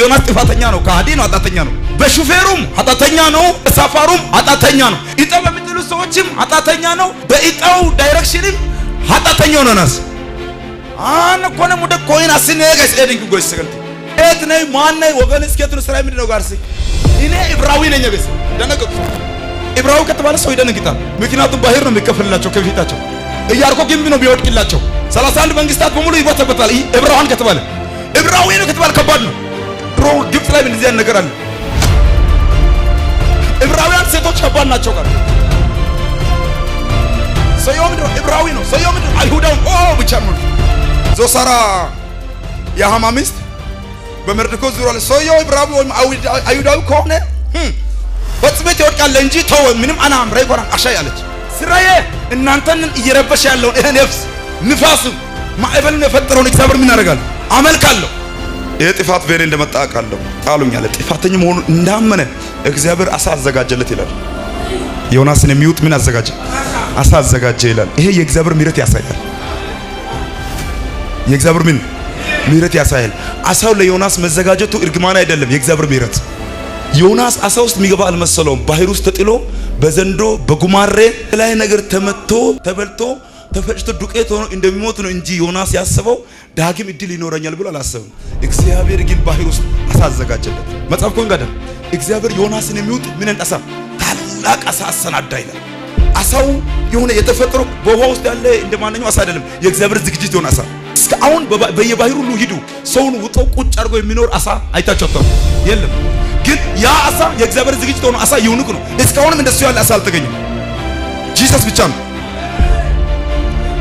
ዮናስ ጥፋተኛ ነው፣ ከሃዲ ነው፣ ኃጢአተኛ ነው። በሹፌሩም ኃጢአተኛ ነው፣ በሳፋሩም ኃጢአተኛ ነው። እጣው በሚጥሉ ሰዎችም ኃጢአተኛ ነው። በእጣው direction ም ኃጢአተኛ ነው ዮናስ። አን ኮነ ሙደ ኮይን አስኔ ጋይስ ኤዲንግ ጎይስ ሰገንት የት ነኝ? ማን ነኝ? ወገን እስከት ነው? ስራዬ ምንድን ነው? ጋርሲ እኔ ዕብራዊ ነኝ። guys ደነገጡ። ዕብራዊ ከተባለ ሰው ይደነግጣል። ምክንያቱም ባህር ነው የሚከፈልላቸው ከፊታቸው፣ ኢያሪኮ ግንብ ነው የሚወድቅላቸው። 31 መንግስታት በሙሉ ይቦተበታል። ዕብራውያን ከተባለ፣ ዕብራዊ ነው ከተባለ ከባድ ነው። ድሮ ግብጽ ላይ እንደዚህ አይነት ነገር አለ። ዕብራውያን ሴቶች ከባድ ናቸው። ጋር ሰውየው ምንድን ነው? ዕብራዊ ነው። ሰውየው ምንድን ነው? አይሁዳዊ ኦ ብቻ ነው። ዞሳራ የሃማ ሚስት በመርዶክዮስ ዙሪያ ሰውየው ዕብራዊ ወይም አይሁዳዊ ከሆነ ፈጽሜ ትወድቃለህ እንጂ ተው፣ ምንም አናም ረይኮራ አሻይ አለች። ስራዬ እናንተን እየረበሸ ያለውን ይሄ ነፍስ ንፋሱ ማዕበልን የፈጠረውን እግዚአብሔር ምን አደርጋለሁ? አመልካለሁ። ይሄ ጥፋት በእኔ እንደመጣ አውቃለሁ። ጣሉኝ አለ። ጥፋተኛ መሆኑን እንዳመነ እግዚአብሔር አሳ አዘጋጀለት ይላል። ዮናስን የሚውጥ ምን አዘጋጀ? አሳ አዘጋጀ ይላል። ይሄ የእግዚአብሔር ምሕረት ያሳያል። የእግዚአብሔር ምን ምሕረት ያሳያል። አሳው ለዮናስ መዘጋጀቱ እርግማን አይደለም፣ የእግዚአብሔር ምሕረት። ዮናስ አሳ ውስጥ የሚገባ አልመሰለውም። ባህር ውስጥ ተጥሎ በዘንዶ በጉማሬ ላይ ነገር ተመቶ ተበልቶ ተፈጭቶ ዱቄት ሆኖ እንደሚሞት ነው እንጂ ዮናስ ያሰበው ዳግም እድል ይኖረኛል ብሎ አላሰብም። እግዚአብሔር ግን ባህር ውስጥ አሳ አዘጋጀለት። መጽሐፍ ኮን ጋር እግዚአብሔር ዮናስን የሚውጥ ምን አሳ፣ ታላቅ አሳ አሰናዳ ይላል። አሳው የሆነ የተፈጥሮ በውሃ ውስጥ ያለ እንደማንኛው አሳ አይደለም። የእግዚአብሔር ዝግጅት የሆነ አሳ። እስከ አሁን በየባህሩ ሁሉ ሂዱ፣ ሰውን ውጦ ቁጭ አድርጎ የሚኖር አሳ አይታችሁ አታውቁም? የለም። ግን ያ አሳ የእግዚአብሔር ዝግጅት ሆኖ አሳ unique ነው። እስካሁንም እንደሱ ያለ አሳ አልተገኘም። Jesus ብቻ ነው።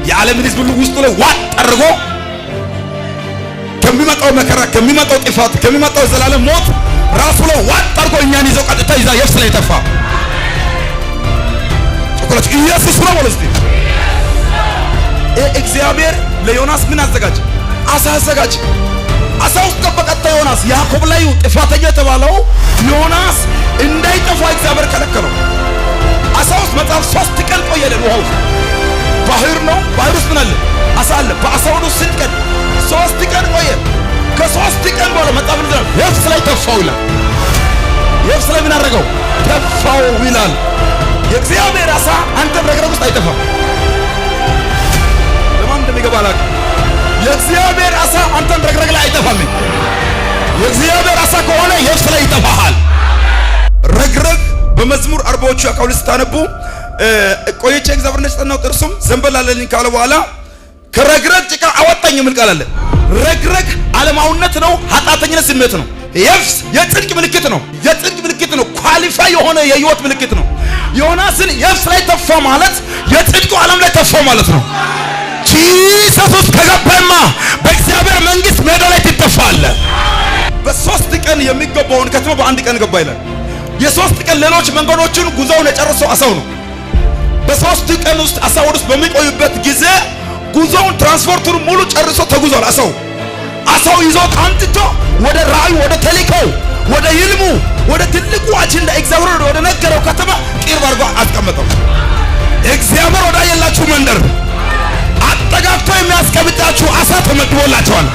የዓለምን ሕዝብ ሁሉ ውስጡ ላይ ዋጥ አድርጎ ከሚመጣው መከራ፣ ከሚመጣው ጥፋት፣ ከሚመጣው ዘላለም ሞት ራሱ ላይ ዋጥ አድርጎ እኛን ይዞ ቀጥታ ይዛ የብስ ላይ ተፋ። ጮኮላችሁ ኢየሱስ ነው በሉ እስቲ። እግዚአብሔር ለዮናስ ምን አዘጋጀ? አሳ አዘጋጀ። አሳ ውስጥ ገባ ቀጥታ ዮናስ። ያዕቆብ ላይ ጥፋተኛ የተባለው ዮናስ እንዳይጠፋ እግዚአብሔር ከለከለው። አሳ ውስጥ መጽሐፍ 3 ቀን ቆየለን ውሃ ውስጥ። ባህር ነው። ባህር ውስጥ ምን አለ? አሳ አለ። በአሳው ውስጥ ስንት ቀን? 3 ቀን ቆየ። ከ3 ቀን በኋላ መጽሐፍ ይላል የብስ ላይ ተፋው ይላል። የብስ ላይ ምን አደረገው? ተፋው ይላል። የእግዚአብሔር አሳ አንተ ረግረግ ውስጥ አይጠፋም። ለማን እንደሚገባ አላውቅም። የእግዚአብሔር አሳ አንተን ረግረግ ላይ አይጠፋም። የእግዚአብሔር አሳ ከሆነ የብስ ላይ ይጠፋሃል። ረግረግ በመዝሙር 40ዎቹ አካባቢ ስታነቡ ቆይቼ እግዚአብሔር ነጭ እርሱም ዘንበል አለልኝ ካለ በኋላ ከረግረግ ጭቃ አወጣኝ የሚል ቃል አለ። ረግረግ ዓለማዊነት ነው፣ ኃጢአተኝነት ስሜት ነው። የብስ የጽድቅ ምልክት ነው። የጽድቅ ምልክት ነው። Qualify የሆነ የህይወት ምልክት ነው። ዮናስን የብስ ላይ ተፋ ማለት የጽድቁ ዓለም ላይ ተፋ ማለት ነው። Jesus ውስጥ ከገባማ በእግዚአብሔር መንግስት ሜዳ ላይ ትተፋለህ። በ3 ቀን የሚገባውን ከተማ በአንድ ቀን ገባ ይላል። የ3 ቀን ሌሎች መንገዶችን ጉዞውን የጨረሰው አሳው ነው። በ3 ቀን ውስጥ አሳው ውስጥ በሚቆዩበት ጊዜ ጉዞውን ትራንስፖርቱን ሙሉ ጨርሶ ተጉዟል። አሳው ይዞት አምጥቶ ወደ ራእዩ፣ ወደ ተልእኮው፣ ወደ ህልሙ፣ ወደ ትልቁ አጀንዳ እግዚአብሔር ወደ ነገረው ከተማ ቅርብ አድርጎ አስቀመጠው። እግዚአብሔር ወዳየላችሁ መንደር አጠጋግቶ የሚያስቀምጣችሁ አሳ ተመድቦላቸዋል።